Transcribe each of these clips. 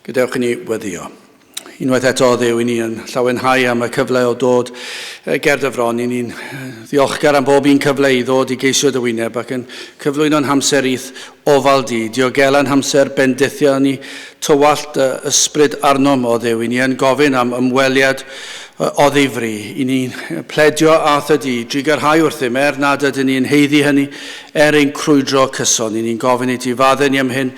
Gadewch i ni weddio. Unwaith eto, Dduw, i ni yn llawenhau am y cyfle o dod ger dy fron. I ni'n ddiolchgar am bob un cyfle i ddod i geisio dy wyneb ac yn cyflwyno'n hamser i'th ofal di. Diogela'n hamser, bendithio ni, tywallt dy ysbryd arnom, o Dduw. I ni yn gofyn am ymweliad oddifri. I ni'n pledio â thy di, drugarhau wrthym, er nad ydyn ni'n haeddu hynny, er ein crwydro cyson. I ni'n gofyn i ti faddau ni am hyn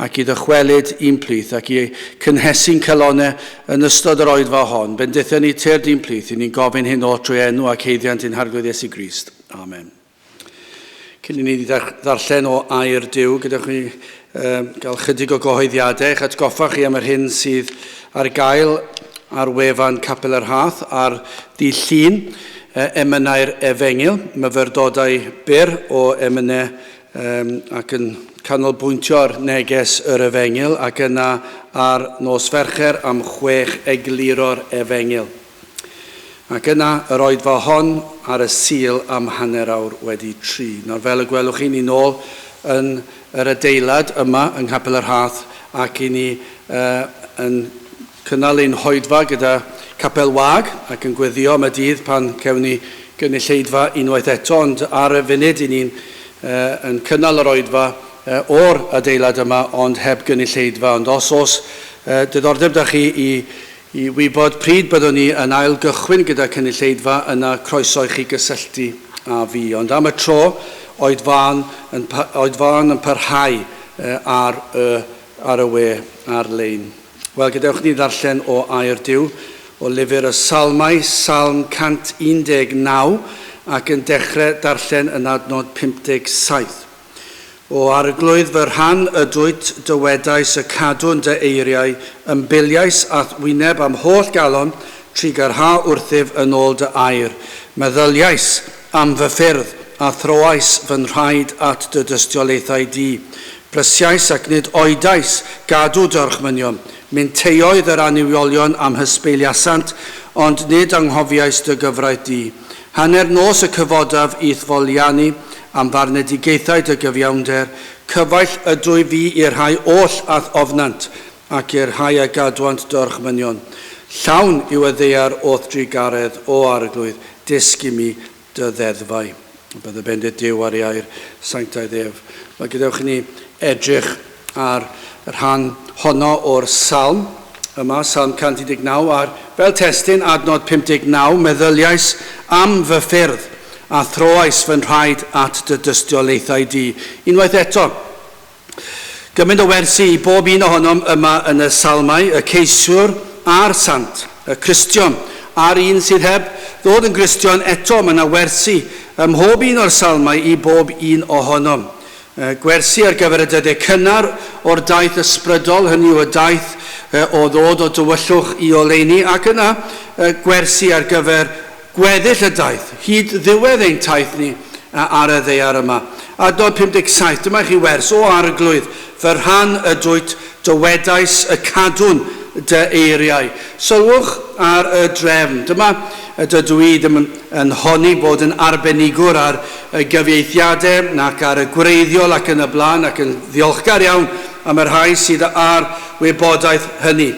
ac i ddychwelyd i'n plith ac i cynhesu'n calonnau yn ystod yr oedfa hon. Bendithia ni tyrd i'n plith, i ni'n gofyn hyn oll trwy enw ac haeddiant ein Harglwydd Iesu Grist. Amen. Cyn i ni ddarllen o air Duw, gyda chi um, gael chydig o gyhoeddiadau, eich atgoffa chi am yr hyn sydd ar gael ar wefan Capel yr Hath ar ddydd Llun, emynau'r Efengyl, myfyrdodau byr o emynau um, ac yn canolbwyntio ar neges yr Efengyl ac yna ar nos Fercher am chwech egluro'r Efengyl. Ac yna yr oedfa hon ar y Sul am 3:30. Nawr fel y gwelwch chi, ni nôl yn yr adeilad yma yng Nghapel y Rhath ac i ni uh, yn cynnal ein hoedfa gyda capel wag ac yn gweddio am y dydd pan cewn ni gynulleidfa unwaith eto, ond ar y funud i ni'n uh, yn cynnal yr oedfa uh, o'r adeilad yma ond heb gynulleidfa. Ond os oes uh, diddordeb da chi i, i wybod pryd byddwn ni yn ail gychwyn gyda cynulleidfa, yna croeso i chi gysylltu â fi. Ond am y tro, oedfaon yn, oedfaon yn parhau uh, ar, y, ar y we ar-lein. Wel, gadewch ni ddarllen o air Duw, o lyfr y Salmau, Salm 119, ac yn dechrau darllen yn adnod 57. O Arglwydd, fy rhan ydwyt, dywedais y cadw'n dy eiriau, ymbiliais a'th wyneb am holl galon, trugarha wrthyf yn ôl dy air. Meddyliais am fy ffyrdd, a throais fy nhraed at dy dystiolaethau di. Brysiais ac nid oedais gadw dy orchmynion. Minteioedd yr annuwiolion am hysbeiliasant, ond nid anghofiais dy gyfraith di. Hanner nos y cyfodaf i'th foliannu am farnedigaethau dy gyfiawnder, cyfaill ydwy fi i'r rhai oll a'th ofnant, ac i'r rhai a gadwant dy orchmynion. Llawn yw y ddaear o'th drugaredd, O Arglwydd, dysg i mi dy ddeddfau. Bydde bendith Duw ar ei air sanctaidd ef. Wel, gadewch i ni edrych ar y rhan honno o'r salm yma, Salm 119, ar fel testun adnod 59, meddyliais am fy ffyrdd a throais fy nhraed at dy dystiolaethau di. Unwaith eto, Gymaint o wersi i bob un ohonom yma yn y Salmau, y ceisiwr a'r sant, y Cristion a'r un sydd heb ddod yn Gristion eto, mae yna wersi ym mhob un o'r Salmau i bob un ohonom. Gwersi ar gyfer y dyddiau cynnar o'r daith ysbrydol, hynny yw y daith o ddod o dywyllwch i oleuni, ac yna gwersi ar gyfer Gweddill y daith, hyd ddiwedd ein taith ni ar y ddaear yma. Adnod 57, dyma i chi wers, O Arglwydd, fy rhan ydwyt, dywedais y cadwn dy eiriau. Sylwch ar y drefn. Dyma, dydw i ddim yn honni bod yn arbenigwr ar y gyfieithiadau nac ar y gwreiddiol ac yn y blaen, ac yn ddiolchgar iawn am y rhai sydd â'r wybodaeth hynny.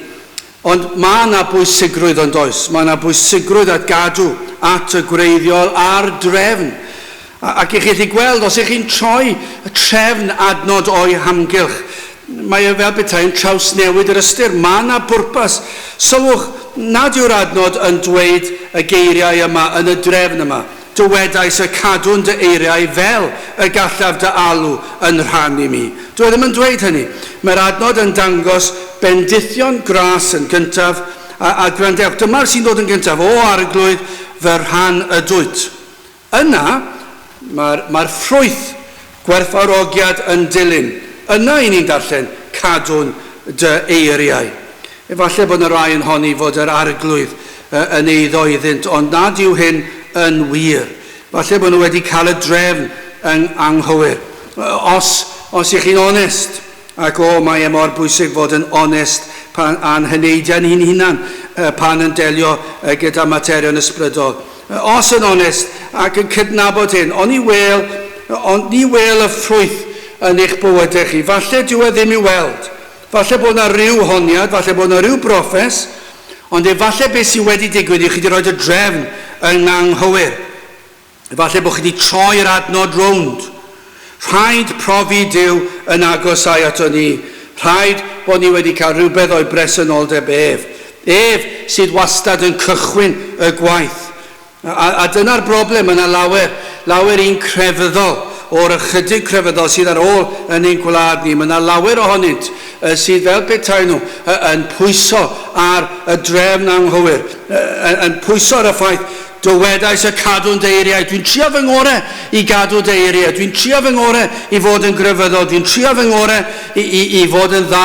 Ond mae yna bwysigrwydd, ond oes? Mae yna bwysigrwydd at gadw at y gwreiddiol a'r drefn. Ac i chi allu gweld, os ych chi'n troi y trefn adnod o'i hamgylch, mae e fel petai'n trawsnewid yr ystyr. Mae yna bwrpas. Sylwch nad yw'r adnod yn dweud y geiriau yma yn y drefn yma. Dywedais y cadwn dy eiriau fel y gallaf dy alw yn rhan i mi. Dyw e ddim yn dweud hynny. Mae'r adnod yn dangos bendithion gras yn gyntaf, a, a gwrandewch, dyma'r sy'n dod yn gyntaf, O Arglwydd, fy rhan ydwyt. Yna, mae'r, mae'r ffrwyth gwerthfawrogiad yn dilyn. Yna i ni'n darllen, cadwn dy eiriau. Efallai bod yna rai yn honni fod yr Arglwydd yn eiddo iddynt, ond nad yw hyn yn wir. Falle bod nhw wedi cael y drefn yn anghywir. Os, os ych chi'n onest, ac o, mae e mor bwysig fod yn onest pan, a'n heneidiau ni'n hunan pan yn delio gyda materion ysbrydol. Os yn onest ac yn cydnabod hyn, ond ni wel, ond ni wel y ffrwyth yn eich bywydau chi. Falle dyw e ddim i'w weld. Falle bod yna rhyw honiad, falle bod yna rhyw broffes, ond efallai beth sydd wedi digwydd yw chi wedi rhoi y drefn yn anghywir. Efallai bod chi wedi troi'r adnod rownd. Rhaid profi Duw yn agosau ato ni. Rhaid bod ni wedi cael rhywbeth o'i bresenoldeb ef. Ef sydd wastad yn cychwyn y gwaith. A dyna'r broblem, mae yna lawer, lawer un crefyddol, o'r ychydig crefyddol sydd ar ôl yn ein gwlad ni. Mae yna lawer ohonynt sydd fel petai nhw yn pwyso ar y drefn anghywir, yn pwyso ar y ffaith Dywedais y cadw'n dy eiriau. Dwi'n trio fy ngorau i gadw dy eiriau. Dwi'n trio fy ngorau i fod yn grefyddol. Dwi'n trio fy ngorau i fod yn dda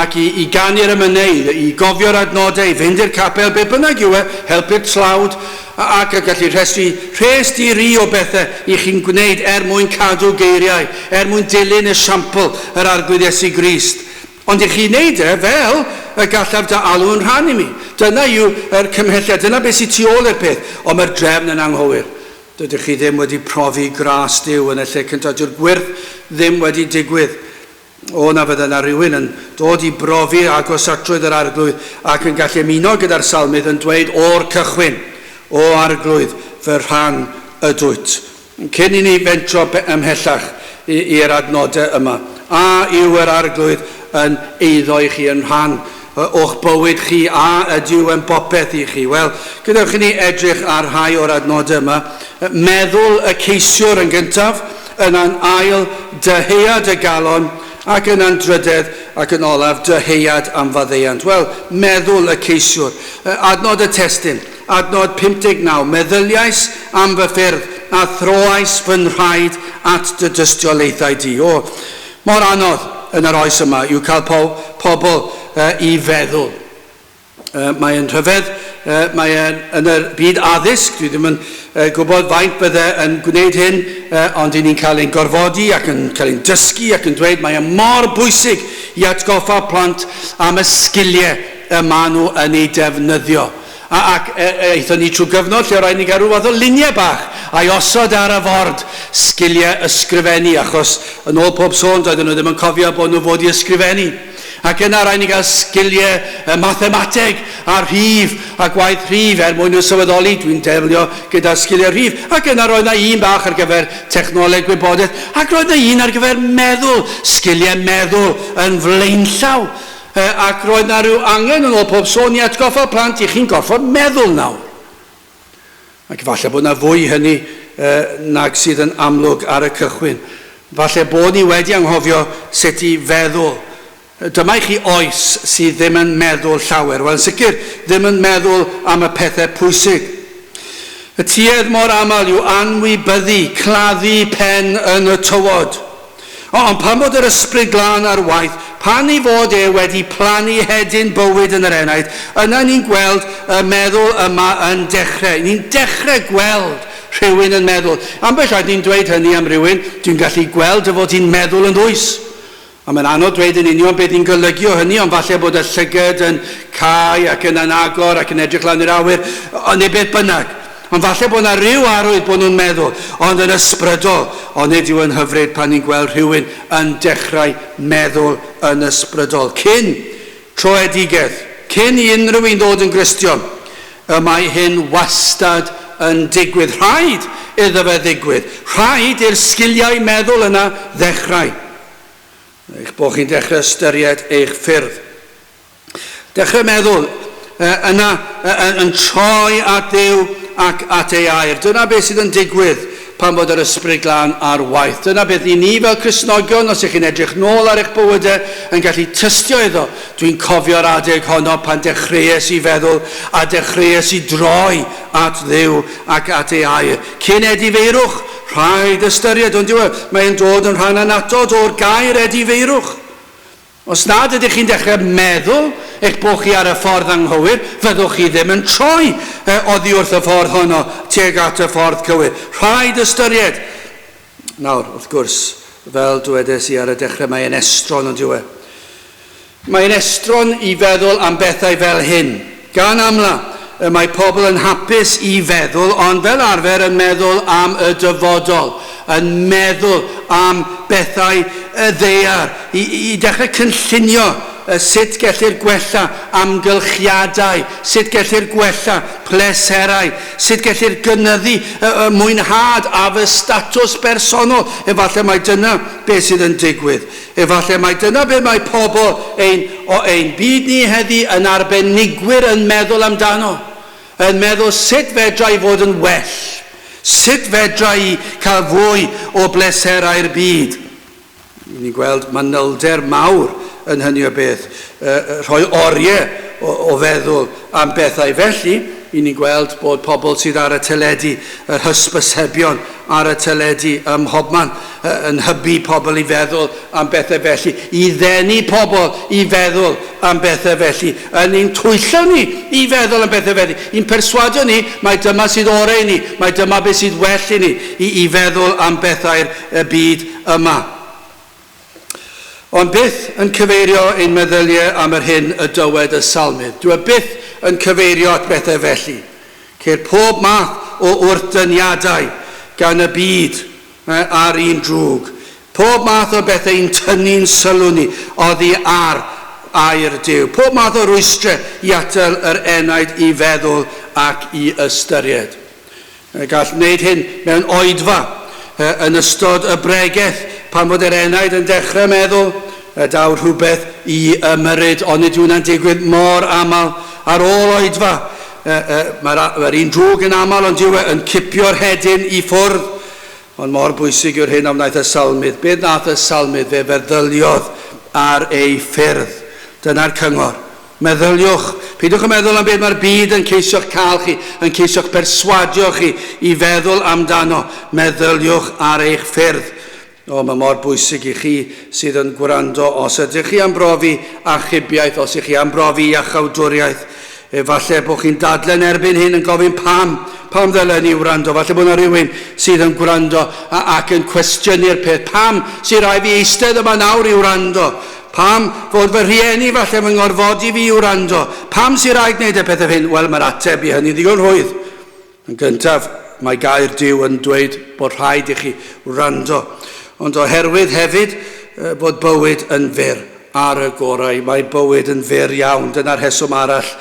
ac i ganu'r emynau, i gofio'r adnodau, i fynd i'r capel, be bynnag yw e, helpu'r tlawd, ac y gallu rhestru rhes di-ri o bethau i chi'n gwneud er mwyn cadw geiriau, er mwyn dilyn esiampl yr Arglwydd Iesu Grist. Ond i chi wneud e fel y gallaf dy alw yn rhan i mi. Dyna yw yr cymhelliad, dyna beth sydd tu ôl i'r peth, ond mae'r drefn yn anghywir. Dydych chi ddim wedi profi gras Duw yn y lle cyntaf, dyw'r gwyrth ddim wedi digwydd. O, na fydda 'na rywun yn dod i brofi agosatrwydd yr Arglwydd ac yn gallu ymuno gyda'r salmydd yn dweud o'r cychwyn, O Arglwydd, fy rhan ydwyt. Cyn i ni fentro ymhellach i'r adnodau yma, a yw yr Arglwydd yn eiddo i chi, yn rhan o'ch bywyd chi, a ydyw yn bopeth i chi? Wel, gadewch i ni edrych ar rhai o'r adnodau yma. Meddwl y ceisiwr yn gyntaf, yna'n ail, dyheuad y galon, ac yna'n drydedd ac yn olaf, dyheuad am faddeuant. Wel, meddwl y ceisiwr. Adnod y testun, adnod 59, Meddyliais am fy ffyrdd, a throais fy nhraed at dy dystiolaethau di. O, mor anodd yn yr oes yma yw cael pobl i feddwl. Mae'n rhyfedd, mae e'n yn y byd addysg, dwi ddim yn gwybod faint bydde yn gwneud hyn, ond i ni'n cael ein gorfodi ac yn cael ein dysgu ac yn dweud mae e mor bwysig i atgoffa plant am y sgiliau y maen nhw yn eu defnyddio. Ac aethon ni trwy gyfnod lle rhaid ni gael rhyw fath o luniau bach a'i osod ar y ford, sgiliau ysgrifennu, achos yn ôl pob sôn doedden nhw ddim yn cofio bod nhw fod i ysgrifennu. Ac yna rhaid ni gael sgiliau mathemateg a rhif a gwaith rhif er mwyn nhw sylweddoli dwi'n delio gyda sgiliau rhif. Ac yna roedd 'na un bach ar gyfer technoleg gwybodaeth ac roedd 'na un ar gyfer meddwl, sgiliau meddwl yn flaenllaw. Ac roedd 'na rhyw angen yn ôl pob sôn i atgoffa plant i chi'n gorfod meddwl nawr. Ac efallai bod 'na fwy hynny nag sydd yn amlwg ar y cychwyn. Falle bod ni wedi anghofio sut i feddwl. Dyma i chi oes sydd ddim yn meddwl llawer. Wel, yn sicr, ddim yn meddwl am y pethau pwysig. Y tuedd mor aml yw anwybyddu, claddu pen yn y tywod. Ond pan fod yr Ysbryd Glân ar waith, pan ei fod e wedi plannu hedyn bywyd yn yr enaid, yna ni'n gweld y meddwl yma yn dechrau. Ni'n dechrau gweld rhywun yn meddwl. Ambell waith ni'n dweud hynny am rywun, dwi'n gallu gweld dy fod ti'n meddwl yn ddwys. A mae'n anodd dweud yn union beth ni'n golygu o hynny, ond falle bod y llygad yn cau ac yna'n agor ac yn edrych lan i'r awyr, neu beth bynnag. Ond falle bod 'na ryw arwydd bod nhw'n meddwl, ond yn ysbrydol, onid yw yn hyfryd pan ni'n gweld rhywun yn dechrau meddwl yn ysbrydol? Cyn troedigaeth, cyn i unrhyw un ddod yn Gristion, y mae hyn wastad yn digwydd. Rhaid iddo fe ddigwydd. Rhaid i'r sgiliau meddwl yna ddechrau. Eich bod chi'n dechrau ystyried eich ffyrdd. Dechrau meddwl, yna yn troi at Dduw ac at ei air. Dyna beth sydd yn digwydd pan fod yr Ysbryd Glân ar waith. Dyna beth i ni fel Cristnogion, os ych chi'n edrych nôl ar eich bywydau, yn gallu tystio iddo. Dwi'n cofio'r adeg honno pan dechreuais i feddwl a dechreuais i droi at Dduw ac at ei air. Cyn edifeirwch, rhaid ystyried, ond yw e, mae'n dod yn rhan annatod o'r gair edifeirwch. Os nad ydych chi'n dechrau meddwl eich bod chi ar y ffordd anghywir, fyddwch chi ddim yn troi oddi wrth y ffordd honno tuag at y ffordd cywir. Rhaid ystyried. Nawr, wrth gwrs, fel dywedais i ar y dechrau, mae e'n estron, ond yw e? Mae'n estron i feddwl am bethau fel hyn. Gan amla, y mae pobl yn hapus i feddwl, ond fel arfer yn meddwl am y dyfodol, yn meddwl am bethau y ddaear, i dechrau cynllunio. sut gellir gwella amgylchiadau, sut gellir gwella pleserau, sut gellir gynyddu y, y mwynhad a fy statws bersonol. Efallai mai dyna beth sydd yn digwydd. Efallai mai dyna beth mae pobl ein, o ein byd ni heddi yn arbenigwyr yn meddwl amdano. Yn meddwl sut fedra i fod yn well. Sut fedra i cael fwy o bleserau'r byd. Ni'n gweld manylder mawr yn hynny o beth, rhoi oriau o, o feddwl am bethau felly, i ni'n gweld bod pobl sydd ar y teledu, yr hysbysebion ar y teledu ym mhobman, yn hybu pobl i feddwl am bethau felly, i ddenu pobl i feddwl am bethau felly, yn ein twyllo ni i feddwl am bethau felly, i'n perswadio ni mai dyma sydd orau i ni, mai dyma beth sydd well i ni, i, i feddwl am bethau'r byd yma. Ond byth yn cyfeirio ein meddyliau am yr hyn y dywed y salmydd. Dyw e byth yn cyfeirio at bethau felly. Ceir pob math o wrthdyniadau gan y byd a'r un drwg. Pob math o bethau i'n tynnu'n sylw ni oddi ar air Duw. Pob math o rwystrau i atal yr enaid i feddwl ac i ystyried. Gall wneud hyn mewn oedfa yn ystod y bregeth, pan fod yr enaid yn dechrau meddwl, daw rhywbeth i ymyrryd, ond nid yw hwnna'n digwydd mor aml ar ôl oedfa. Mae'r mae un drwg yn aml, ond yw e yn cipio'r hedyn i ffwrdd. Ond mor bwysig yw'r hyn a wnaeth y salmydd. Beth nath y salmydd? Fe feddyliodd ar ei ffyrdd. Dyna'r cyngor. Meddyliwch. Peidiwch yn meddwl am beth mae'r byd yn ceisio'ch cael chi, yn ceisio'ch perswadio chi i feddwl amdano. Meddyliwch ar eich ffyrdd. O, mae mor bwysig i chi sydd yn gwrando os ydych chi am brofi achubiaeth, os ydych chi am brofi iachawdwriaeth. Efallai bod chi'n dadlen erbyn hyn yn gofyn pam, pam ddylen ni wrando. Falle bod yna rhywun sydd yn gwrando ac yn cwestiynu'r peth. Pam sy'n rhaid fi eistedd yma nawr i wrando? Pam fod fy rhieni falle fy ngorfodi fi i wrando? Pam sy'n rhaid gwneud y pethau hyn? Wel, mae'r ateb i hynny'n ddigon rhwydd. Yn gyntaf, mae gair Duw yn dweud bod rhaid i chi wrando. Ond oherwydd hefyd bod bywyd yn fyr ar y gorau, mae bywyd yn fyr iawn. Dyna'r rheswm arall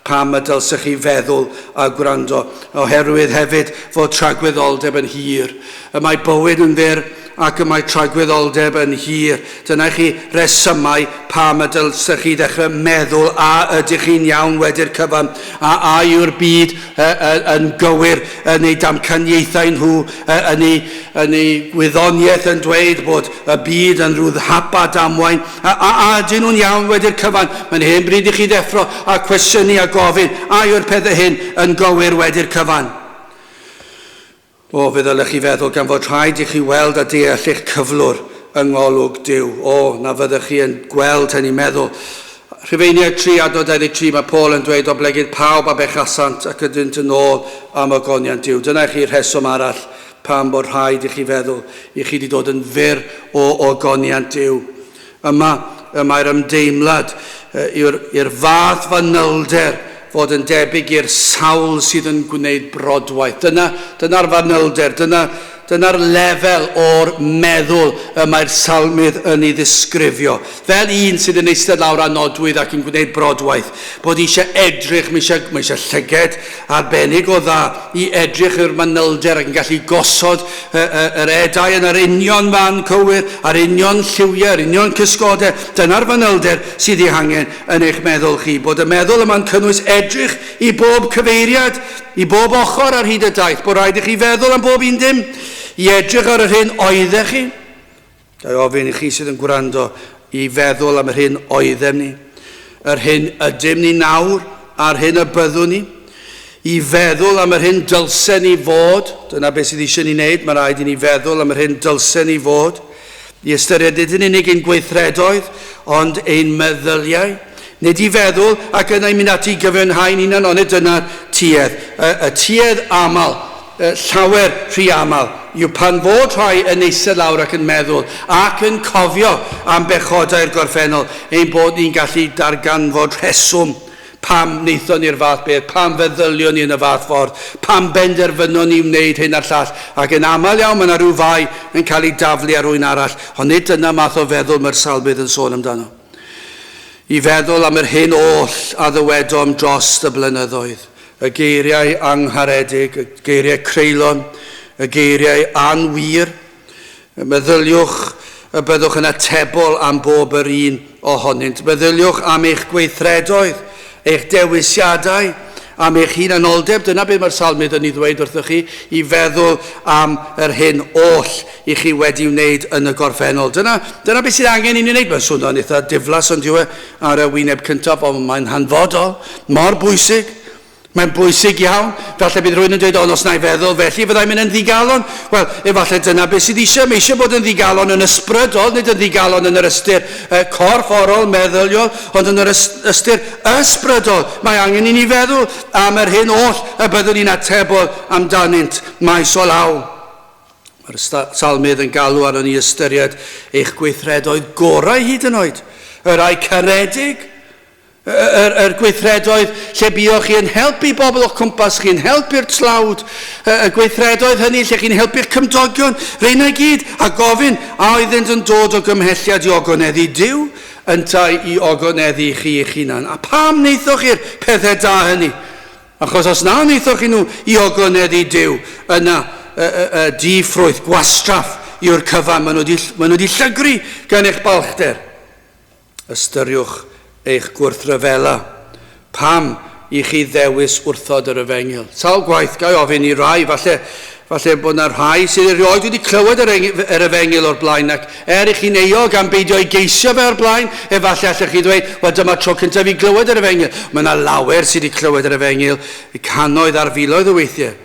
pam y dylsech chi feddwl a gwrando. Oherwydd hefyd fod tragwyddoldeb yn hir. Y mae bywyd yn fyr ac y mae tragwyddoldeb yn hir. Dyna i chi resymau pam y dylsech chi ddechrau meddwl a ydych chi'n iawn wedi'r cyfan, a a yw'r byd yn gywir yn ei damcaniaethau nhw, yn ei, yn ei gwyddoniaeth yn dweud bod y byd yn rhyw hap a damwain, a, a, a ydyn nhw'n iawn wedi'r cyfan. Mae'n hen bryd i chi ddeffro a cwestiynu a gofyn, a yw'r pethau hyn yn gywir wedi'r cyfan? O, fe ddylech chi feddwl gan fod rhaid i chi weld a deall eich cyflwr yng ngolwg Duw. O, na fyddech chi yn gweld hynny, meddwl. Rhufeiniaid 3, adnod 23, mae Paul yn dweud, oblegid pawb a bechasant ac ydynt yn ôl am ogoniant Duw. Dyna i chi rheswm arall pam bod rhaid i chi feddwl i chi wedi dod yn fyr o ogoniant Duw. Yma y mae'r ymdeimlad i'r fath fanylder fod yn debyg i'r sawl sydd yn gwneud brodwaith. Dyna, dyna'r fanylder, dyna, dyna'r lefel o'r meddwl y mae'r salmydd yn ei ddisgrifio. Fel un sydd yn eistedd lawr â nodwydd ac yn gwneud brodwaith, bod eisiau edrych, mae eisiau, mae eisiau llyged arbennig o dda i edrych i'r manylder ac yn gallu gosod yr edau yn yr union fan cywir, a'r union lliwiau, yr union cysgodau. Dyna'r fanylder sydd ei hangen yn eich meddwl chi, bod y meddwl yma'n cynnwys edrych i bob cyfeiriad, i bob ochr ar hyd y daith, bod rhaid i chi feddwl am bob un dim, i edrych ar yr hyn oeddech chi. Ga i ofyn i chi sydd yn gwrando i feddwl am yr hyn oeddem ni, yr hyn ydym ni nawr a'r hyn y byddwn ni, i feddwl am yr hyn dylsen ni fod, dyna beth sydd eisiau ni wneud, mae rhaid i ni feddwl am yr hyn dylsen ni fod, i ystyried nid yn unig ein gweithredoedd, ond ein meddyliau, nid i feddwl ac yna i mynd ati i gyfiawnhau'n hunan, ond nid dyna'r tuedd. Y, y tuedd aml Llawer rhy aml yw pan fod rhai yn eistedd lawr ac yn meddwl ac yn cofio am bechodau'r gorffennol, ein bod ni'n gallu darganfod rheswm pam wnaethon ni'r fath beth, pam feddylion ni yn y fath ffordd, pam benderfynon ni wneud hyn a'r llall, ac yn aml iawn mae yna rhyw fai yn cael ei daflu ar rywun arall, ond nid dyna math o feddwl mae'r Salmydd yn sôn amdano. I feddwl am yr hyn oll a ddywedom dros y blynyddoedd, y geiriau angharedig, y geiriau creulon, y geiriau anwir. Meddyliwch y byddwch yn atebol am bob yr un ohonynt. Meddyliwch am eich gweithredoedd, eich dewisiadau, am eich hunanoldeb. Dyna beth mae'r salmydd yn ei ddweud wrthych chi, i feddwl am yr hyn oll i chi wedi wneud yn y gorffennol. Dyna, dyna beth sydd angen i ni wneud. Mae'n swnio'n eitha diflas ond yw e ar y wyneb cyntaf, ond mae'n hanfodol, mor bwysig. Mae'n bwysig iawn. Falle bydd rhywun yn dweud, ond os na i feddwl felly, fyddai'n mynd yn ddigalon. Wel, efallai dyna beth sydd eisiau. Mae eisiau bod yn ddigalon yn ysbrydol, nid yn ddigalon yn yr ystyr corfforol, meddyliol, ond yn yr ystyr ysbrydol. Mae angen i ni feddwl am yr hyn oll y byddwn ni'n atebol amdanynt maes o law. Mae'r salmydd yn galw arnon ni ystyried eich gweithredoedd gorau hyd yn oed, y rhai caredig, yr, yr gweithredoedd lle buoch chi yn helpu bobl o'ch cwmpas chi'n helpu'r tlawd, y, y gweithredoedd hynny lle chi'n helpu'ch cymdogion, reina i gyd, a gofyn a oeddynt yn dod o gymhelliad i ogoneddu Duw, yntau i ogoneddu chi eich hunan. A pam wnaethoch chi'r pethau da hynny? Achos os na wnaethoch chi nhw i ogoneddu Duw, yna y, y, y di-ffrwyth, gwastraff yw'r cyfan, maen nhw wedi, maen nhw wedi llygru gan eich balchder. Ystyriwch eich gwrthryfela. Pam i chi ddewis wrthod yr efengyl? Sawl gwaith, ga i ofyn i rai, falle, falle bod yna rhai sydd erioed wedi clywed yr, yr efengyl o'r blaen, ac er i chi'n euog am beidio i geisio fe o'r blaen, efallai allech chi ddweud, wel dyma tro cyntaf i glywed yr efengyl. Mae yna lawer sydd wedi clywed yr efengyl, cannoedd ar filoedd o weithiau,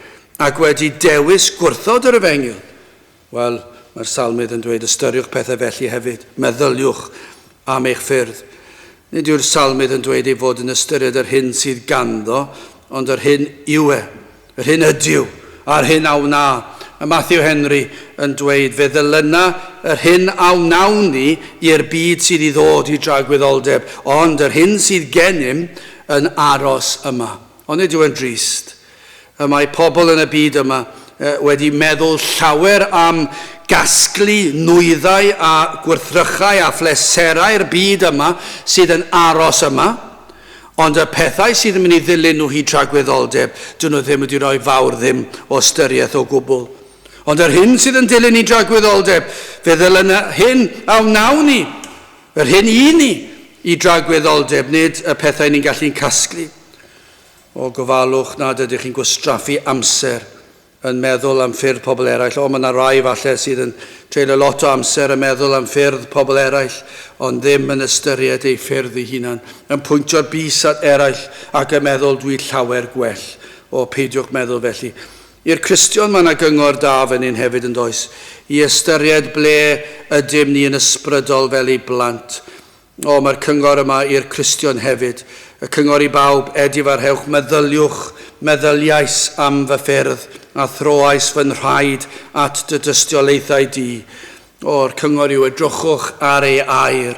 ac wedi dewis gwrthod yr efengyl. Wel, mae'r salmydd yn dweud, ystyriwch pethau felly hefyd, meddyliwch am eich ffyrdd. Nid yw'r salmydd yn dweud ei fod yn ystyried yr hyn sydd ganddo, ond yr hyn yw e, yr hyn ydyw, a'r hyn a wna. Mae Matthew Henry yn dweud, fe ddilyna yr hyn a wnawn ni i'r byd sydd i ddod i dragwyddoldeb, ond yr hyn sydd gennym yn aros yma. Ond nid yw e'n drist. Y mae pobl yn y byd yma wedi meddwl llawer am gasglu nwyddau a gwrthrychau a phleserau'r byd yma sydd yn aros yma, ond y pethau sydd yn mynd i ddilyn nhw hyd tragwyddoldeb, dyn nhw ddim wedi rhoi fawr ddim o ystyriaeth o gwbl. Ond yr hyn sydd yn dilyn i dragwyddoldeb, fe ddylwn y hyn a wnawn ni, yr hyn i ni, i dragwyddoldeb, nid y pethau ni'n gallu'n casglu. O, gofalwch nad ydych chi'n gwastraffu amser yn meddwl am ffyrdd pobl eraill. O, mae yna rai falle sydd yn treulio lot o amser yn meddwl am ffyrdd pobl eraill, ond ddim yn ystyried eu ffyrdd eu hunan, yn pwyntio'r bys at eraill ac yn meddwl dwi llawer gwell. O, peidiwch meddwl felly. I'r Cristion mae yna gyngor da fan hyn hefyd yn does, i ystyried ble ydym ni yn ysbrydol fel ei blant. O, mae'r cyngor yma i'r Cristion hefyd. Y cyngor i bawb, edifarhewch, meddyliwch, meddyliais am fy ffyrdd, a throais fy nhraed at dy dystiolaethau di. O'r cyngor yw edrychwch ar ei air.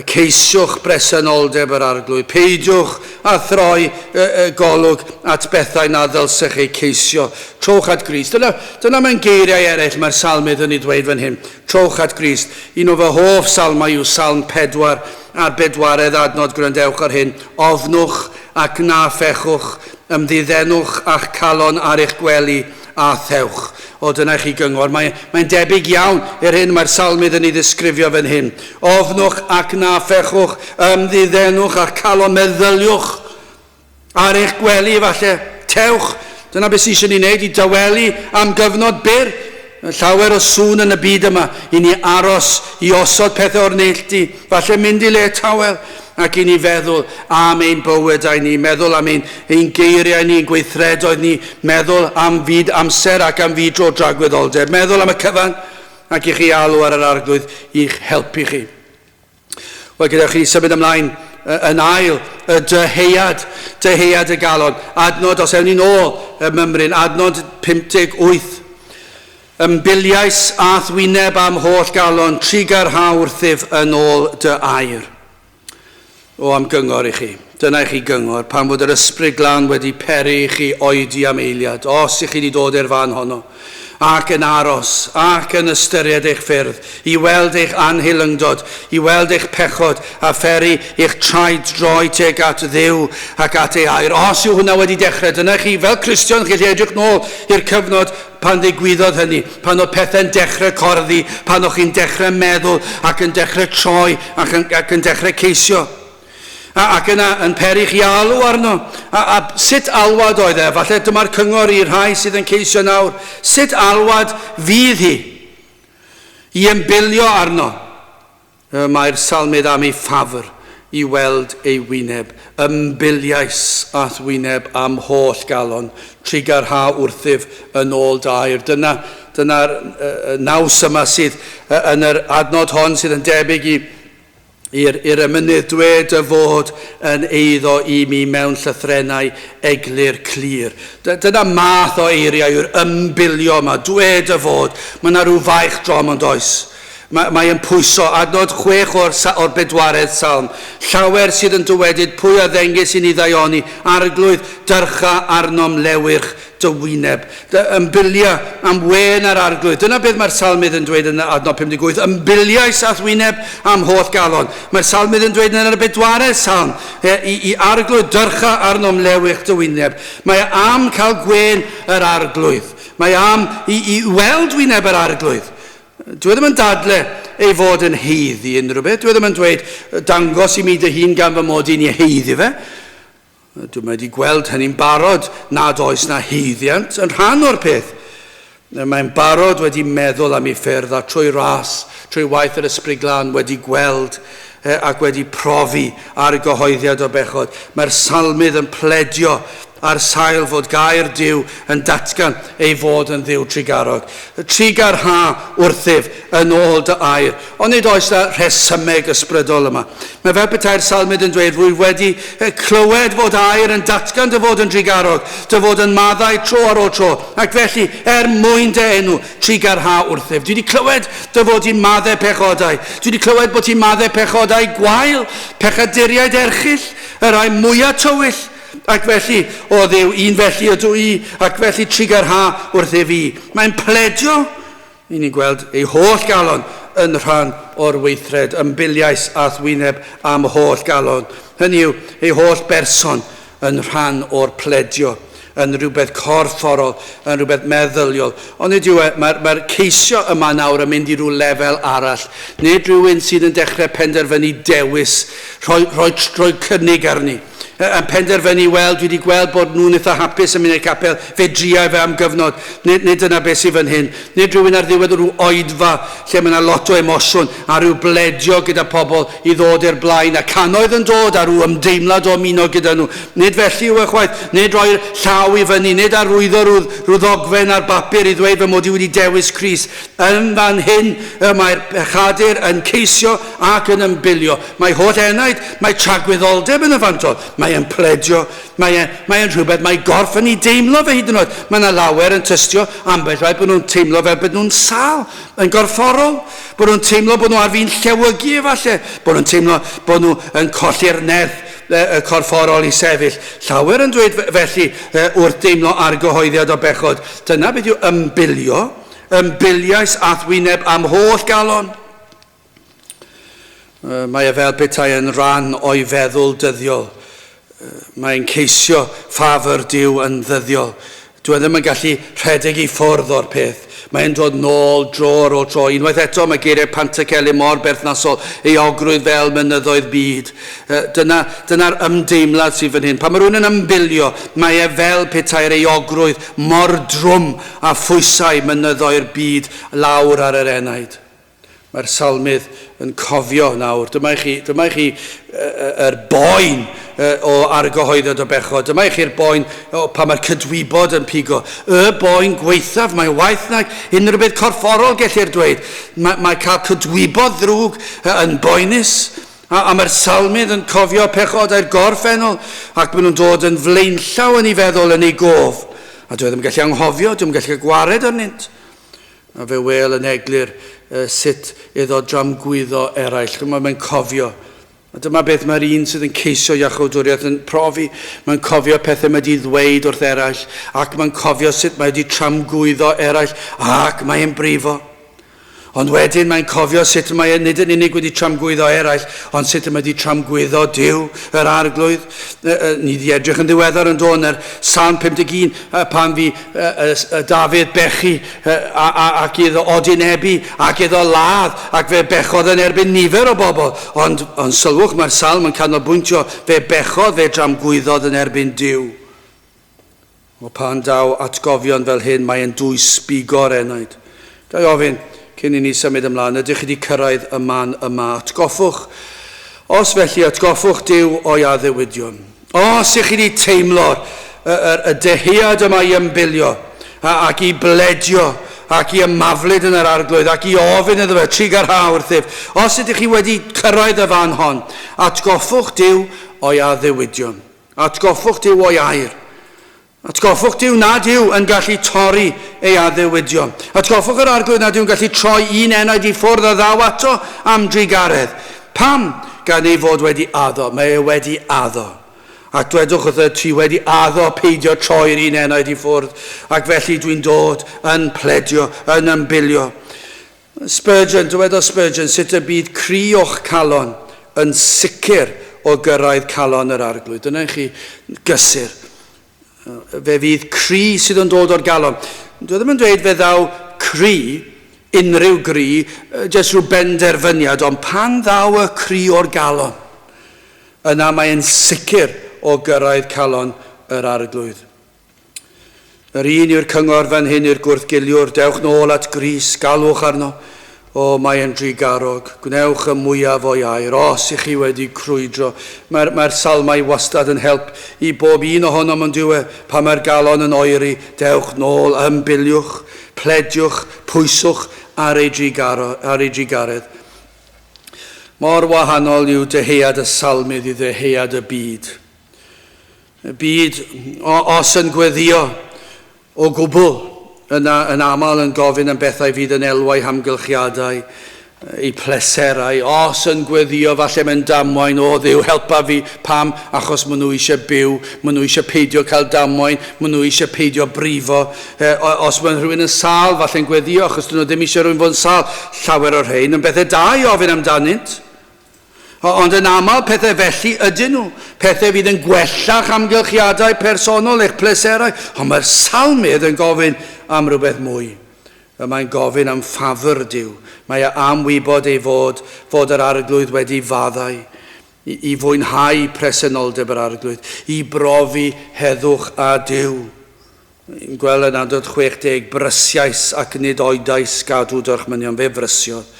Ceisiwch bresenoldeb yr Arglwydd. Peidiwch â throi y golwg at bethau na ddylsech eu ceisio. Trowch at Grist. Dyna, dyna mewn geiriau eraill mae'r salmydd yn ei ddweud fan hyn. Trowch at Grist. Un o fy hoff salmau yw Salm 4 a'r bedwaredd adnod, gwrandewch ar hyn, Ofnwch ac na phechwch, ymddiddenwch â'ch calon ar eich gwely, a thewch. O, dyna i chi gyngor. Mae, mae'n debyg iawn i'r hyn mae'r salmydd yn ei ddisgrifio fan hyn. Ofnwch ac na phechwch, ymddiddenwch â'ch calon, meddyliwch ar eich gwely falle. Tewch. Dyna beth sydd eisiau ni wneud, i dawelu am gyfnod byr. Llawer o sŵn yn y byd yma i ni aros, i osod pethau o'r neilltu, falle mynd i le tawel, ac i ni feddwl am ein bywydau ni, meddwl am ein, ein geiriau ni, ein gweithredoedd ni, meddwl am fyd amser ac am fyd dro dragwyddoldeb, meddwl am y cyfan, ac i chi alw ar yr Arglwydd i'ch helpu chi. Wel, gyda chi symud ymlaen yn ail, y dyheuad, dyheuad y galon. Adnod, os ewn ni'n ôl y mymryn, adnod 58. Ymbiliais a'th wyneb am holl galon, trugarha wrthyf yn ôl dy air. O, am gyngor i chi. Dyna i chi gyngor, pan fod yr Ysbryd Glân wedi peri i chi oedi am eiliad, os i chi wedi dod i'r fan honno. ac yn aros, ac yn ystyried eich ffyrdd, i weld eich anheilyngdod, i weld eich pechod, a pheri i'ch traed droi tuag at Dduw ac at ei air. Os yw hwnna wedi dechrau, dyna chi, fel Cristion, chi'n gallu edrych nôl i'r cyfnod pan ddigwyddodd hynny, pan oedd pethau'n dechrau corddi, pan o'ch chi'n dechrau meddwl ac yn dechrau troi ac yn, ac yn dechrau ceisio. A, ac yna yn peri chi alw arno. A, a sut alwad oedd e? Falle dyma'r cyngor i'r rhai sydd yn ceisio nawr. Sut alwad fydd hi? I ymbilio arno. Y mae'r salmydd am ei ffafr i weld ei wyneb. Ymbiliais a'th wyneb am holl galon, trugarha wrthyf yn ôl dy air. Dyna, dyna'r naws yma sydd yn yr adnod hon sydd yn debyg i i'r, i'r emynydd dwed dy fod yn eiddo i mi mewn llythrennau eglur clir. Dyna math o eiriau yw'r ymbilio yma, dwed dy fod. Mae yna rhyw faich drom ond oes. Mae, mae yn pwyso, adnod 6 o'r, o'r bedwaredd salm. Llawer sydd yn dywedyd pwy a ddengys i ni ddaioni, arglwydd, dyrcha arnom lewyrch dy wyneb. Dy ymbilia am wên ar arglwydd. Dyna beth mae'r salmydd yn dweud yn adnod 58. Ymbiliais a'th wyneb am holl galon. Mae'r salmydd yn dweud yn y bedwaredd salm, i, i arglwydd dyrcha arnom lewyrch dy wyneb. Mae am cael gwên yr arglwydd. Mae am i, i weld wyneb yr arglwydd. Dwi e ddim yn dadle ei fod yn haeddu unrhyw beth. Dwi e ddim yn dweud, dangos i mi dy hun gan fy mod i'n ei haeddu fe. Dwi'n wedi gweld hynny'n barod nad oes na haeddiant yn rhan o'r peth. Mae'n barod wedi meddwl am ei ffyrdd a trwy ras, trwy waith yr Ysbryd Glân wedi gweld ac wedi profi ar gyhoeddiad o bechod. Mae'r salmydd yn pledio ar sail fod gair Duw yn datgan ei fod yn Dduw trugarog. Trugarha wrthyf yn ôl dy air. Ond nid oes na rhesymeg ysbrydol yma. Mae fel petai'r salmydd yn dweud, rwyf wedi clywed fod air yn datgan dy fod yn drugarog, dy fod yn maddau tro ar ôl tro, ac felly, er mwyn dy enw, trugarha wrthyf. Dwi wedi clywed dy fod ti'n maddau pechodau. Dwi wedi clywed bod ti'n maddau pechodau gwael, pechaduriaid erchyll, y rhai mwyaf tywyll. Ac felly, o Dduw, un felly ydw i, ac felly trugarha wrthyf i. Mae'n pledio I ni'n gweld ei holl galon yn rhan o'r weithred, ymbiliais a'th wyneb am holl galon. Hynny yw, ei holl berson yn rhan o'r pledio, yn rhywbeth corfforol, yn rhywbeth meddyliol. Ond nid yw e, mae'r mae ceisio yma nawr yn mynd i ryw lefel arall. Nid rhywun sydd yn dechrau penderfynu dewis, rhoi, rhoi, rhoi cynnig arni. Yn penderfynu, wel, dwi wedi gweld bod nhw'n eitha hapus yn mynd i'r capel, fe driai fe am gyfnod. Nid, nid dyna beth sydd fan hyn. Nid rhywun ar ddiwedd rhyw oedfa lle mae yna lot o emosiwn a rhyw bledio gyda pobl i ddod i'r blaen a cannoedd yn dod a rhyw ymdeimlad o ymuno gyda nhw. Nid felly yw e chwaith. Nid rhoi'r llaw i fyny, nid arwyddo rhyw, rhyw ddogfen ar bapur i ddweud fy mod i wedi dewis Crist. Yn fan hyn y mae'r pechadur yn ceisio ac yn ymbilio. Mae holl enaid, mae tragwyddoldeb yn y fantol, mae e'n pledio, mae e'n mae e'n rhywbeth, mae gorff yn ei deimlo fe hyd yn oed. Mae yna lawer yn tystio ambell waith bod nhw'n teimlo fel bod nhw'n sâl, yn gorfforol, bod nhw'n teimlo bod nhw ar fin llewygu efallai, bod nhw'n teimlo bod nhw yn colli'r nerth y corfforol i sefyll. Llawer yn dweud felly wrth deimlo argyhoeddiad o bechod. Dyna beth yw ymbilio. Ymbiliais a'th wyneb am holl galon. Mae e fel petai yn rhan o'i feddwl dyddiol. Mae'n ceisio ffafr Duw yn ddyddiol. Dwi e ddim yn gallu rhedeg i ffwrdd o'r peth. Mae'n dod nôl dro ar ôl tro. Unwaith eto mae geiriau Pantycelyn mor berthnasol, euogrwydd fel mynyddoedd byd. Dyna, dyna'r ymdeimlad sydd fan hyn. Pan mae rhywun yn ymbilio, mae e fel petai'r euogrwydd mor drwm a phwysau mynyddoedd byd lawr ar yr enaid. Mae'r salmydd yn cofio nawr. Dyma i chi, dyma i chi yr boen o argyhoeddiad o bechod. Dyma i chi'r boen o pan mae'r cydwybod yn pigo. Y boen gwaethaf, mae waeth nag unrhyw beth corfforol gellir dweud. Mae, mae cael cydwybod ddrwg yn boenus. A, a mae'r salmydd yn cofio pechodau'r gorffennol ac maen nhw'n dod yn flaenllaw yn ei feddwl, yn ei gof. A dwi e ddim yn gallu anghofio, dwi'n gallu cael gwared arnynt. A fe wêl yn eglur sut iddo dramgwyddo eraill. Chymod, mae'n cofio. A dyma beth mae'r un sydd yn ceisio iachawdwriaeth yn profi. Mae'n cofio pethau mae wedi ddweud wrth eraill, ac mae'n cofio sut mae wedi tramgwyddo eraill, ac mae'n brifo. Ond wedyn mae'n cofio sut mae e nid yn unig wedi tramgwyddo eraill, ond sut mae wedi tramgwyddo Duw, yr Arglwydd. Ni wedi edrych yn ddiweddar yn dod yn yr Salm 51, pan fi Dafydd bechu ac iddo odinebu ac iddo ladd, ac fe bechodd yn erbyn nifer o bobl. Ond, ond sylwch, mae'r salm yn canolbwyntio, fe bechodd, fe dramgwyddodd yn erbyn Duw. O pan daw atgofion fel hyn, mae'n dwys sbigo'r enaid. Ga i ofyn, cyn i ni symud ymlaen, ydych chi wedi cyrraedd y man yma? Atgoffwch, os felly, atgoffwch Duw o'i addewidion. Os ych chi wedi teimlo'r y, y, y dyhead yma i ymbilio, a, ac i bledio, ac i ymaflyd yn yr arglwydd, ac i ofyn iddo fe, trugarha wrthyf. Os ydych chi wedi cyrraedd y fan hon, atgoffwch Duw o'i addewidion. Atgoffwch Duw o'i air. Atgoffwch Duw nad yw yn gallu torri ei addewidion. Atgoffwch yr Arglwydd nad yw'n gallu troi un enaid i ffwrdd a ddaw ato am drugaredd. Pam? Gan ei fod wedi addo. Mae e wedi addo. Ac dwedwch wrtho, ti wedi addo peidio troi'r un enaid i ffwrdd, ac felly dwi'n dod yn pledio, yn ymbilio. Spurgeon, dywedodd Spurgeon, sut y bydd cri o'ch calon yn sicr o gyrraedd calon yr Arglwydd. Dyna i chi gysur. Fe fydd cri sydd yn dod o'r galon. Dwi ddim yn dweud fe ddaw cri, unrhyw gri, jyst rhyw benderfyniad, ond pan ddaw y cri o'r galon, yna mae'n sicr o gyrraedd calon yr Arglwydd. Yr un yw'r cyngor fan hyn i'r gwrthgiliwr, dewch nôl at Grist, galwch arno. O, mae e'n drugarog, gwnewch y mwyaf o'i air, os ych chi wedi crwydro. Mae'r mae salmau wastad yn help i bob un ohonom ond yw e, pan mae'r galon yn oeri, dewch nôl, ymbiliwch, plediwch, pwyswch ar ei, drugaro, ar ei drugaredd. Mor wahanol yw dyhead y salmydd i ddyhead y byd. Y byd, os yn gweddio o gwbl, yna yn aml yn gofyn am bethau fydd yn elwau hamgylchiadau, eu pleserau. Os yn gweddio, falle mewn damwain, o Dduw, helpa fi. Pam? Achos maen nhw eisiau byw, maen nhw eisiau peidio cael damwain, maen nhw eisiau peidio brifo. E, os mae rhywun yn sâl, falle'n gweddio, achos dyn nhw ddim eisiau rhywun fod yn sâl. Llawer o'r rhain yn bethau da i ofyn amdanynt. Ond yn aml, pethau felly ydyn nhw. Pethau fydd yn gwella'ch amgylchiadau personol, eich pleserau. Ond mae'r salmydd yn gofyn am rhywbeth mwy. Y mae'n gofyn am ffafr Duw. Mae e am wybod ei fod, fod yr Arglwydd wedi faddau, i, i fwynhau presenoldeb yr Arglwydd, i brofi heddwch â Duw. Yn gweld yn adnod 60, Brysiais ac nid oedais gadw dorchmynion, fe frysiodd.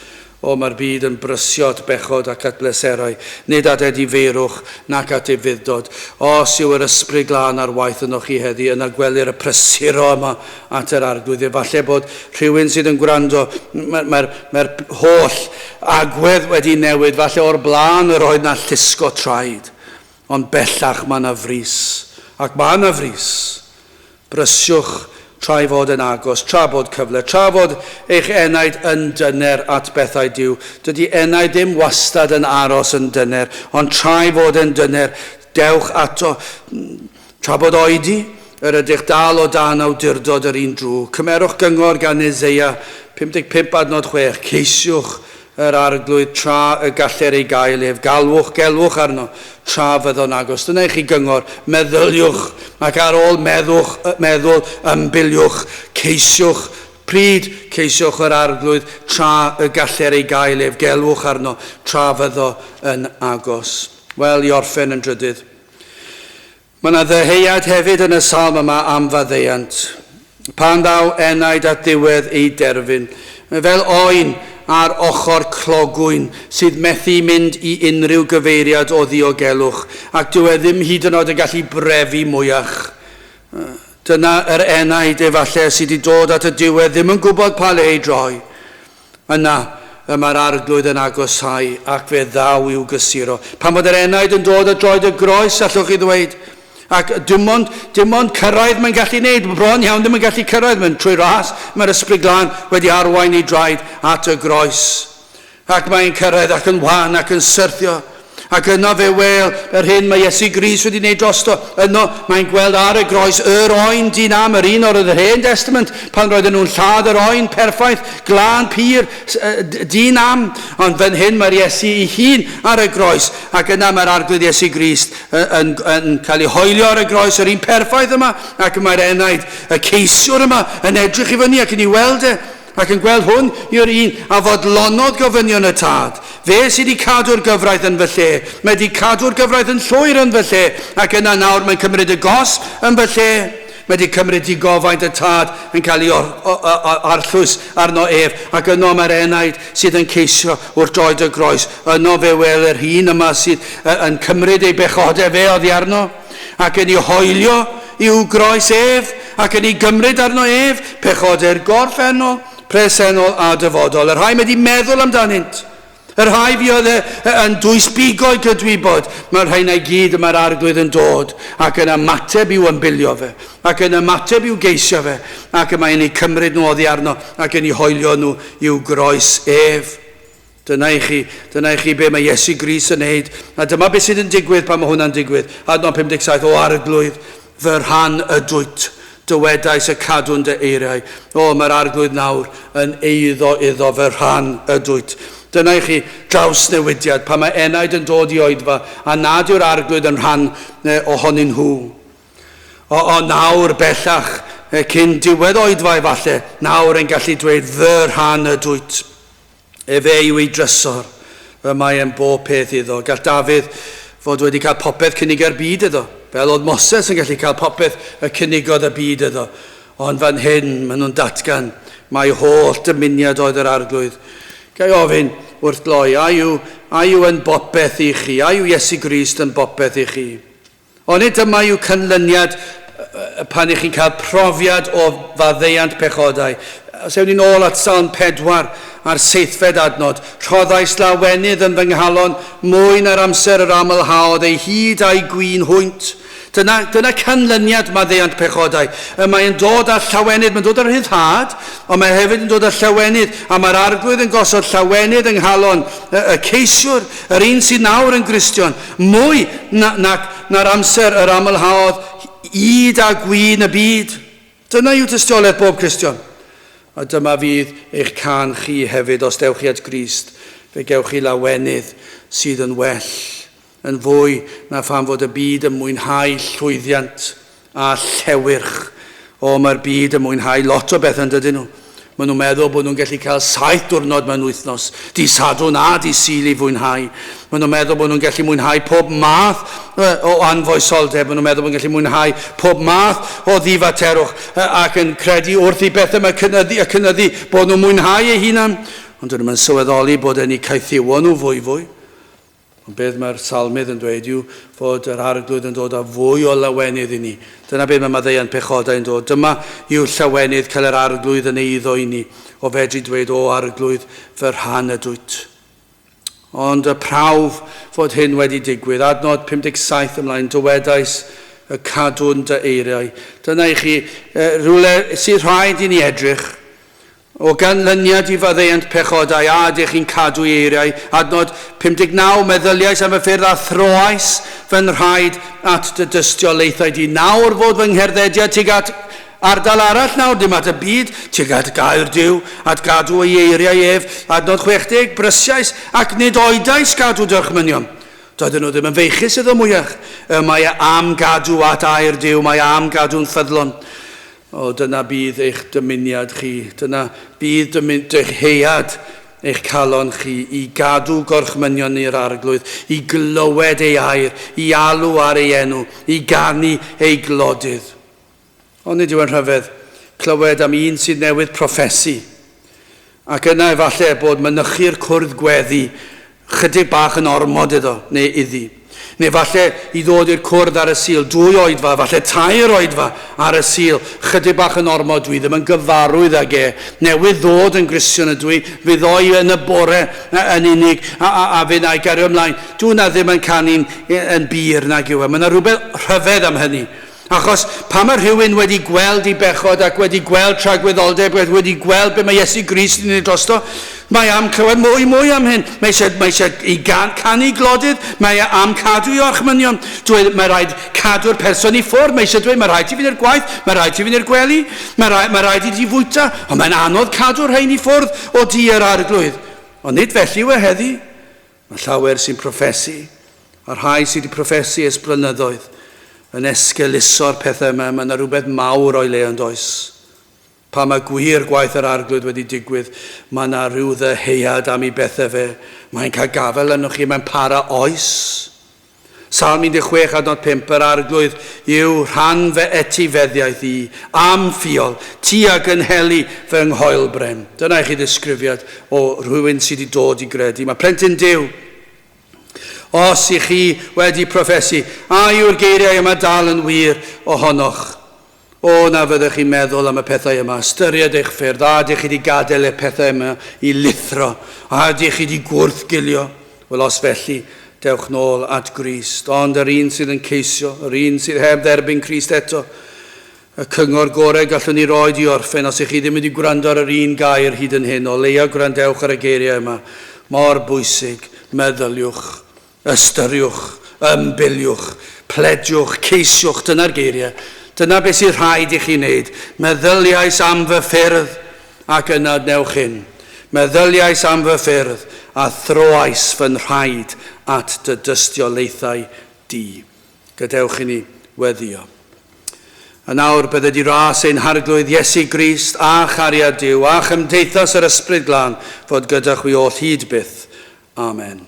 O, mae'r byd yn brysio at bechod ac at bleserau, nid at edifeirwch nac at ufudd-dod. Os yw yr Ysbryd Glân ar waith ynoch chi heddi, yna gwelir y prysuro yma at yr Arglwydd. Efallai bod rhywun sydd yn gwrando, mae'r mae, mae holl agwedd wedi newid, falle o'r blaen yr oedd na llusgo traed. Ond bellach mae 'na frys, ac mae 'na frys. Brysiwch tra ei fod yn agos, tra bod cyfle, tra fod eich enaid yn dyner at bethau Duw. Dydy enaid ddim wastad yn aros yn dyner, ond tra ei fod yn dyner, dewch ato. Tra bod oedi, yr ydych dal o dan awdurdod yr un drwg. Cymerwch gyngor gan Eseia 55 adnod 6, ceisiwch yr Arglwydd tra y galler ei gael ef, galwch, gelwch arno, tra fyddo'n agos. Dyna i chi gyngor, meddyliwch, ac ar ôl meddwch, meddwl, ymbiliwch, ceisiwch, pryd ceisiwch yr Arglwydd tra y galler ei gael ef, gelwch arno, tra fyddo yn agos. Wel, i orffen yn drydydd. Mae yna ddyheuad hefyd yn y salm yma am faddeuant. Pan ddaw enaid at ddiwedd ei derfyn, mae fel oen ar ochr clogwyn sydd methu mynd i unrhyw gyfeiriad o ddiogelwch, ac dyw e ddim hyd yn oed yn gallu brefu mwyach. Dyna yr enaid, efallai, sydd wedi dod at y diwedd, ddim yn gwybod pa le i droi. Yna y mae'r Arglwydd yn agosáu, ac fe ddaw i'w gysuro. Pan fod yr enaid yn dod at droed y groes, allwch chi ddweud, ac dim ond, dim ond cyrraedd mae'n gallu wneud, bron iawn ddim yn gallu cyrraedd, mae'n trwy ras, mae'r Ysbryd Glân wedi arwain ei draed at y groes. Ac mae'n cyrraedd ac yn wan ac yn syrthio. Ac yno fe wel yr hyn mae Iesu Grist wedi wneud drosto. Yno mae'n gweld ar y groes yr oen di-nam, yr un o'r yr Hen Testament, pan roedden nhw'n lladd yr oen perffaith, glân, pur, di-nam. Ond fan hyn mae'r Iesu ei hun ar y groes, ac yna mae'r Arglwydd Iesu Grist yn, yn, yn cael ei hoelio ar y groes, yr un perffaith yma, ac mae'r enaid, y ceisiwr yma, yn edrych i fyny ac yn ei weld e. Ac yn gweld hwn yw'r un a fodlonodd gofynion y Tad. Fe sydd wedi cadw'r gyfraith yn fy lle. Mae wedi cadw'r gyfraith yn llwyr yn fy lle. Ac yna nawr mae'n cymryd y gosb yn fy lle. Mae wedi cymryd digofaint y Tad yn cael ei arllwys arno ef. Ac yno mae'r enaid sydd yn ceisio wrth droed y groes. Yno fe wel yr hun yma sydd yn cymryd ei bechodau fe oddi arno. Ac yn ei hoelio i'w groes ef, ac yn ei gymryd arno ef, pechodau'r gorffennol, presennol a dyfodol. Y rhai mae wedi meddwl amdanynt. Y rhai fuodd e yn dwysbigo i gydwybod, mae'r rhain i gyd y mae'r Arglwydd yn dod ac yn ymateb i'w ymbilio fe, ac yn ymateb i'w geisio fe, ac y mae'n eu cymryd nhw oddi arno ac yn eu hoelio nhw i'w groes ef. Dyna i chi, dyna i chi be mae Iesu Grist yn neud. A dyma beth sydd yn digwydd pan mae hwnna'n digwydd. Adnod 57, O Arglwydd, fy rhan ydwyt, dywedais y cadw'n dy eiriau. O, mae'r Arglwydd nawr yn eiddo iddo, fy rhan ydwyt. Dyna i chi drawsnewidiad, pan mae enaid yn dod i oedfa, a nad yw'r Arglwydd yn rhan ohonyn nhw. O, o nawr bellach, cyn diwedd oedfa efallai, nawr yn gallu dweud, fy rhan ydwyt. Efe yw ei drysor, y mae e'n bob peth iddo. Gall Dafydd fod wedi cael popeth cyniga'r byd iddo, fel oedd Moses yn gallu cael popeth y cynigodd y byd iddo. Ond fan hyn, maen nhw'n datgan mai holl dymuniad oedd yr Arglwydd. Ga i ofyn wrth gloi, a yw, a yw yn bopeth i chi? A yw Iesu Grist yn bopeth i chi? Onid dyma yw canlyniad pan ych chi'n cael profiad o faddeuant pechodau? Os ewn ni'n ôl at Salm 4 a'r seithfed adnod, rhoddais lawenydd yn fy nghalon mwy na'r amser yr amlhaodd ei hyd a'i gwin hwynt. Dyna, dyna canlyniad maddeuant pechodau. Y mae'n dod â llawenydd, mae'n dod â rhyddhad, ond mae hefyd yn dod â llawenydd, a mae'r Arglwydd yn gosod llawenydd yng nghalon y, y ceisiwr, yr un sydd nawr yn Gristion, Mwy na, nac, na'r amser yr amlhaodd ŷd a gwin y byd. Dyna yw tystiolaeth bob Cristion. A dyma fydd eich cân chi hefyd os dewch chi at Grist. Fe gewch chi lawenydd sydd yn well, yn fwy na phan fod y byd yn mwynhau llwyddiant a llewyrch. O, mae'r byd yn mwynhau lot o bethau, yn dydyn nhw? Maen nhw'n meddwl bod nhw'n gallu cael 7 diwrnod mewn wythnos, di Sadwrn a di Sul i fwynhau. Maen nhw'n meddwl bod nhw'n gallu mwynhau pob math o anfoesoldeb, maen nhw'n meddwl bod nhw'n gallu mwynhau pob math o ddifaterwch ac yn credu wrth i bethau mae cynyddu a cynyddu bod nhw'n mwynhau eu hunan. Ond dyn nhw'n sylweddoli bod yn eu caethiwo nhw fwyfwy. Ond beth mae'r salmydd yn dweud yw fod yr Arglwydd yn dod â fwy o lawenydd i ni. Dyna beth mae maddeuant pechodau yn dod. Dyma yw llawenydd cael yr Arglwydd yn eiddo i ni, o fedru dweud, O Arglwydd, fy rhan ydwyt. Ond y prawf fod hyn wedi digwydd. Adnod 57 ymlaen, dywedais y cadw'n dy eiriau. Dyna i chi rhywle sydd rhaid i ni edrych. O ganlyniad i faddeuant pechodau, a ydych chi'n cadw ei eiriau? Adnod 59, Meddyliais am y ffyrdd a throais fy nhraed at dy dystiolaethau di. Nawr fod fy ngherddediad tuag at ardal arall nawr, dim at y byd, tuag at gair Duw, at gadw ei eiriau ef. Adnod 60, Brysiais ac nid oedais gadw dy orchmynion. Doedden nhw ddim yn feichus iddo mwyach. Y mae e am gadw at air Duw, mae e am gadw'n ffyddlon. O, dyna bydd eich dymuniad chi, dyna bydd dyhead eich calon chi i gadw gorchmynion i'r Arglwydd, i glywed ei air, i alw ar ei enw, i ganu ei glodydd. Ond nid yw yn rhyfedd clywed am un sydd newydd proffesu, ac yna efallai bod mynychu'r cwrdd gweddi chydig bach yn ormod iddo neu iddi. Neu falle i ddod i'r cwrdd ar y Sul, 2 oedfa, falle 3 oedfa ar y Sul, chydig bach yn ormod, dwi ddim yn gyfarwydd ag e. Newydd ddod yn Gristion ydw i, fe ddoi yn y bore yn unig, a, a, a fe na i gario ymlaen. Dwi hwnna ddim yn canu'n yn bur nag yw e. Mae yna rhywbeth rhyfedd am hynny. Achos pan mae rhywun wedi gweld ei bechod ac wedi gweld tragwyddoldeb, wedi gweld be mae Iesu Grist yn ei drosto, Mae am clywed mwy mwy am hyn. Mae eisiau, mae eisiau i gan, canu glodydd. Mae e am cadw i orchmynion. Dweud, mae rhaid cadw'r person i ffwrdd. Mae eisiau dweud, mae rhaid ti fynd i'r gwaith, mae rhaid ti fynd i'r gwely, mae rhaid, mae rhaid i ti fwyta. Ond mae'n anodd cadw'r rhain i ffwrdd o di yr arglwydd. Ond nid felly yw e heddi. Mae llawer sy'n proffesu, a rhai sydd wedi proffesu ers blynyddoedd, yn esgeuluso'r pethau yma. Mae yna rhywbeth mawr o'i le yn does. Pan mae gwir gwaith yr Arglwydd wedi digwydd, mae yna rhyw ddyheuad am ei bethau fe. Mae'n cael gafael arnoch chi, mae'n para oes. Salm 16 adnod 5, Yr Arglwydd yw rhan fy etifeddiaeth i, am ffiol, ti a gynheli fy nghoelbren. Dyna i chi ddisgrifiad o rhywun sydd wedi dod i gredu. Mae plentyn Duw. Os i chi wedi proffesu, a yw'r geiriau yma dal yn wir ohonoch? O, na fyddech chi'n meddwl am y pethau yma, ystyried eich ffyrdd, a ydych chi wedi gadael y pethau yma i lithro, a ydych chi wedi gwrthgilio? Wel, os felly, dewch nôl at Grist. Ond yr un sydd yn ceisio, yr un sydd heb dderbyn Crist eto, y cyngor gorau gallwn ni roed i orffen, os ych chi ddim wedi gwrando ar yr un gair hyd yn hyn, o leia gwrandewch ar y geiriau yma. Mor bwysig, meddyliwch. Ystyriwch, ymbiliwch, plediwch, ceisiwch, dyna'r geiriau. Dyna beth sydd rhaid i chi wneud. Meddyliais am fy ffyrdd, ac yna wnewch hyn. Meddyliais am fy ffyrdd, a throais fy nhraed at dy dystiolaethau di. Gadewch i ni weddïo. A nawr bydded i ras ein Harglwydd Iesu Grist, a chariad Duw, a chymdeithas yr Ysbryd Glân fod gyda chwi oll hyd byth. Amen.